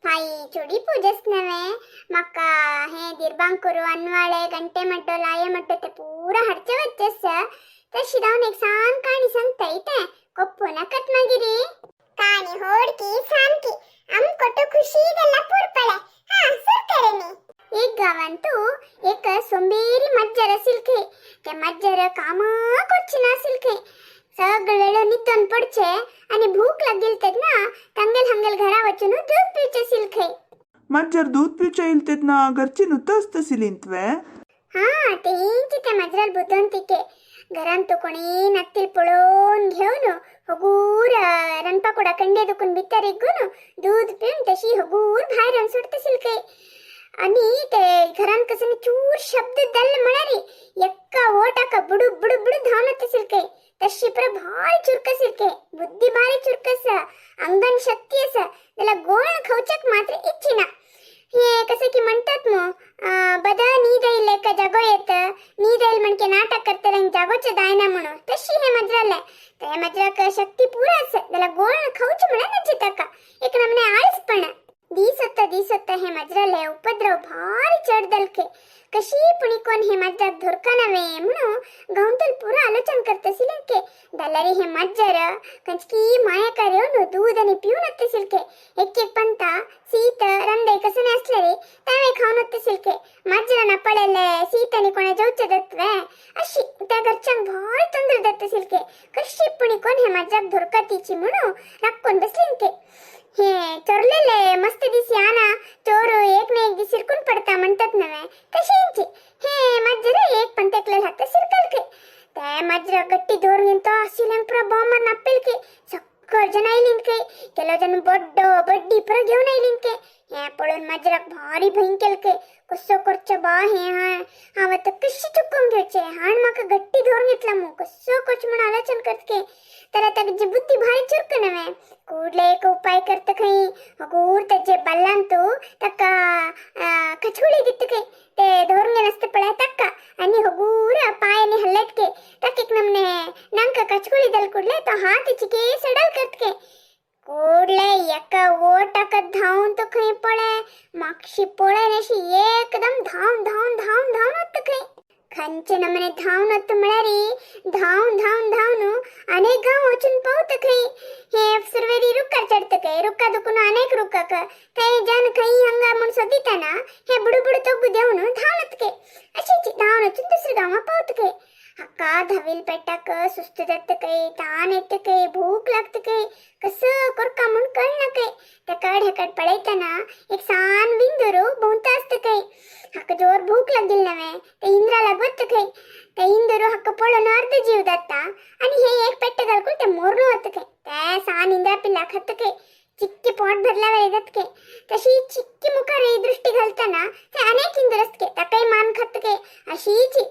Phi चोडी Pooja's नवे मक्का हे दिरबांकुरू अनवाळे गंटे मड्डो लाये मड्डो ते पूरा हडचे वच्चेस तशी धावन एक सान काणी सांगता इते ಕೊಪ್ಪು ನಕತ್ ಮಗಿರಿ ಕಾಣಿ ಹೋಡ್ಕಿ ಸಾನ್ಕಿ ಅಮ್ ಕೊಟ್ಟು ಖುಷಿ ಇದೆಲ್ಲ ಪೂರ್ಪಳೆ ಹಾ ಸುರ್ಕರೆನಿ. एक गावांतू एक सोंबेरी मज्जर सिलखे ते मज्जर कामाक वच्ची सिलखे सगळे निद्दोन पडचे आणि भूक लागेल तेन्ना ತಂಗೆಲ್ ಹಂಗೆಲ್ घरा वचून दूध पिवचे सिलखे. मज्जर दूध पिवचे इल्तेत ना घरची नुत सिलिंतवे. हा तेंची ते मजराल बुदंतिके घरांत कोणी नत्तील पळोवन घेवन हगूर रणपाकुडा कंडे दुखून भितर इगून दूध पिवन तशी हगूर भायर सोडता सिलके. आणि ते घरात कसं चूर शब्द दल म्हणारी ಎಕ್ಕ ಓಟಕ ಬುಡು ಬುಡು ಬುಡು ಧಾವನತ್ತೆ ಸಿಲ್ಕೆ. ತಶಿ ಪರ ಭಾರಿ ಚುರುಕ ಸಿಲ್ಕೆ, ಬುದ್ಧಿ ಭಾರಿ ಚುರುಕಸ, अंगण शक्ती अस त्याला गोळ खवचक मात्र इच्छिना. हे कसं की म्हणतात मग बदा नीद येईल का जागो येत नीद येईल म्हणके नाटक करतले आणि जागोचे दायना म्हणून तशी हे मजराले त्या मजराक शक्ती पुरा अस त्याला गोळ खवच म्हणा नच्ची ताका एक नमने आळसपण. दिसत दिसत हे मजराले उपद्रव भारी चढ दलके. कशी पुणी कोण हे मज्जाक धोरका नव्हे म्हणून गांवतल पुरा आलोचन करत सिलके. दलारी हे मज्जर कंचकी माया कार्य दूध आणि पिऊन होते सिलके. एक एक पंता सीत रंदे कसं असले रे त्यावे खाऊन होते सिलके. मज्जरನ पळेले सीतनी कोणा जेवचे दत्वे अशी त्या घरच्यांक भारी ತೊಂದರೆ दत्त सिलके. कशी पुणी कोण हे मज्जाक धोरका तिची म्हणून राखून बसलिनके. हे चोरलेले मस्त दिस याना चोर एक ना एक दिस सिरकून पडता म्हणतात नव्हे तशींची हे मज्जर एक पंत्याकले हात सिरकलके. त्या मज्जर गट्टी धरून तो असिल्यांक पुरा बॉम्बर नापेलके. सक्कर जण आयलीन के ಕೆಲವು जण बड्डो बड्डी पुरा घेऊन आयलीन के. हे पळोवन मज्जराक भारी भंय केलके. कसो करचो बा हे हा हांव आतां कशी चुकोवन घेवचे हाण म्हाका गट्टी धरून घेतला मग कसो करचो म्हणून आलोचन करतके. तर ताजी बुद्धी भारी चुरक नव्हे ಕೂಡ್ಲೆ एक उपाय करत खंय हगूर ताजे बल्लांतू ताका कचकुळी दित खंय ते धरून नसते पळय ताका आणि हगूर पायाने हल्लेत के ताका एक नमने ನಂಕ ಕಚ್ಕುಳಿ ದಲ್ ಕೂಡ್ಲೆ तो हात चिके सडल करतके. ಕೂಡ್ಲೆ एका ओटाक धांवन तो खंय पळे मागशी पळय अशी एकदम धांवन धांवन धांवन धांवन वता खंय. खंयचे नमने धांवन वता म्हळ्यार धांवन धांवन धांवन अनेक गांव वचून पावता खंय. हे सुरवेरी रुखार चडता खंय रुखा दुखून अनेक रुखाक थंय जन खंय हांगा म्हूण सोदितना हे बुडू बुडू तोगू देवन धांवन के अशीच धांवन वचून दुसऱ्या गांवां पावता खंय. हक्का धावील पेटाक सुस्त जाता खंय, तान येता खंय, भूक लागता खंय, कसं करका म्हूण कळना खंय. तेका ढेकट पळयतना एक सान विंदूर भोंवता आसता खंय. हाका जोर भूक लागिल्ली नव्हे ते इंद्रा वता खंय. ते इंदूर हाका पळोवन अर्द जीव जाता आणि हे एक पेट्ट घालकून ते मोरून वता खंय. ते सान इंद्रा पिल्लाक खाता खंय. चिक्की पोट भरल्यावर येतात के. तशी चिक्की मुखार दृष्टी घालताना ते अनेक इंद्र असते ताकाय मान खात के. अशीची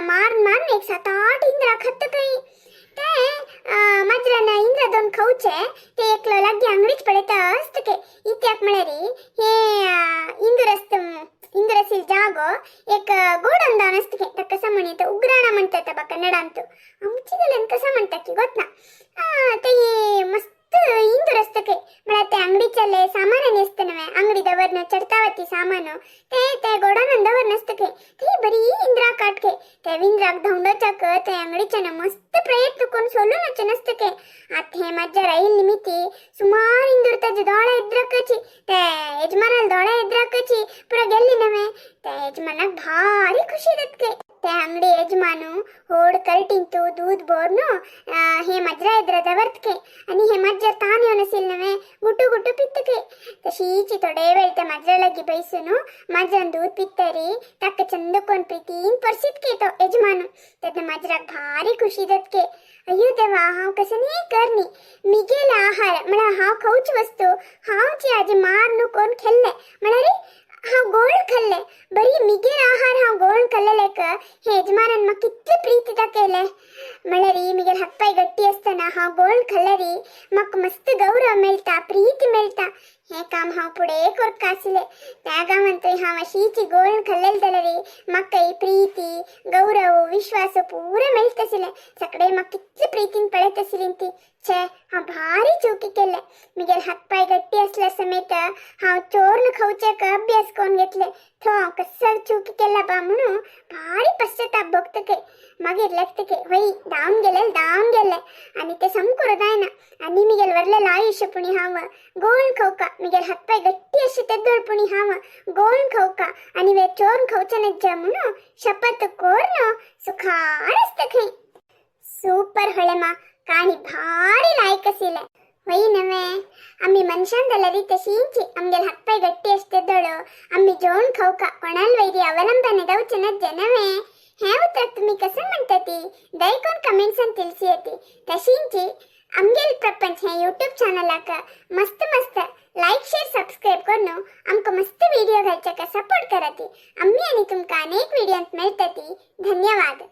मारून मारून एक सात आठ इंद्रा खात खंय. ते माजरान इंद्रा दोन खावचे ते एकलो लागीं आंगडीच पळयता असत के. इत्याक म्हळ्यार हे इंदूर असत इंदूर असील जागो एक ಗೋಡನ್ ದಾನ್ असत के. ताका कसं म्हणीत उग्राಣ म्हणतात बा कन्नडांतू आमची जाल्यार कसं म्हणटा की गोत ना. ते मस्त इंदूर असतं के म्हळ्यार ते अंगडीचेले सामान आसता नव्हे अंगडी दवरन चडतावती सामान ते ते गोडान दवर नसतं के. ते बरी इंद्रा काटके ते इंद्राक धांवडोचाक ते अंगडीच्यान मस्त प्रयत्न करून सोलून वचचे नसतं के. आत हे मज्जा राहील निमित्ती सुमार इंदूर ताजे दोळे एद्राकची ते यजमानाला दोळे एद्राकची पुरा गेल्ली नव्हे ते यजमानाक भारी खुशी जात के. ते अंगडी यजमानु होड कल्टिंतु दूध बोर्नु हे मज्रा एದ್ರ दवरतके आणि हे मज्जर तान येवन असील नव्हे गुटू गुटू पिತ್ತके. तशीची थोडे वेळ त्या मज्रा लागी बैसून मज्रान दूध पित्तरी ताका चंद कोण प्रीतीन परसितके तो यजमानु. तेन्ना मज्राक भारी खुशी जातके. अय्यो देवा हांव कसं न्ही करनी मिगेल आहार म्हळ्यार हांव खावची वस्तू हांवची आजी मार न्हू कोण खेल्ले म्हळ्यार हांव गोड खाल्ले बरी मिगेल आहार हांव गोड खाल्लेलेक हे यजमानान म्हाका कितले प्रीती दाखयले. म्हळ्यार मिगेल हातपाय गट्टी आसतना हांव गोड खाल्ल्यारी म्हाका मस्त गौरव मेळटा प्रीती मेळटा. हे काम हांव फुडें करता आशिल्लें त्या गांवांतूय हांव अशीच गोड खाल्लेले जाल्यार म्हाका प्रीती गौरव विश्वास पुरो मेळटा आशिल्लें. सगळे म्हाका कितले प्रितीन पळयत आशिल्लीं ती. छे, हांव भारी चुकी केले. मिगेल हातपाय गट्टी असल्या समेत हांव चोरून खावच्याक अभ्यास करून घेतले. थो हांव कसं चुकी केला बा म्हणून भारी पश्चाताप भोगतके. मागीर लेखतके वय, धांवन गेले, धांवन गेले आणि ते समकूर जायना. आणि मिगेल वरलेलं आयुष्य पुणी हांव गोण खावका. मिगेल हातपाय गट्टी अशी तेद्दोळ पुणी हांव गोण खावका आणि वे चोरून खावचे नज्ज म्हणून शपथ कोर्न सुखार आसता खंय. ಸೂಪರ್ ಹೊಳೆಮ, ಕಾಣಿ ಭಾರಿ ಲಾಯ್ಕಸಿಲೆ. ಹೊಯ್ ನವೆ, आम्ही मनशान जाल्यार तशींची आमगेल हातपाय गट्टी आसतेदोळ आम्ही जेवण खावका, कोणाल वैरी अवलंबने जावचे नज्जे नवे. हे उतर तुम्ही कसं म्हणता ती दयकोन कमेंट्सान ತಿಳಿಸಿಯತಿ. तशींची आमगेल प्रपंच हे यूट्यूब चॅनलाक मस्त मस्त लाईक, शेअर, सबस्क्राईब करून आमकां मस्त व्हिडिओ घालच्याक सपोर्ट कराती. आम्ही आणि तुमकां अनेक व्हिडिओत मेळटती. धन्यवाद.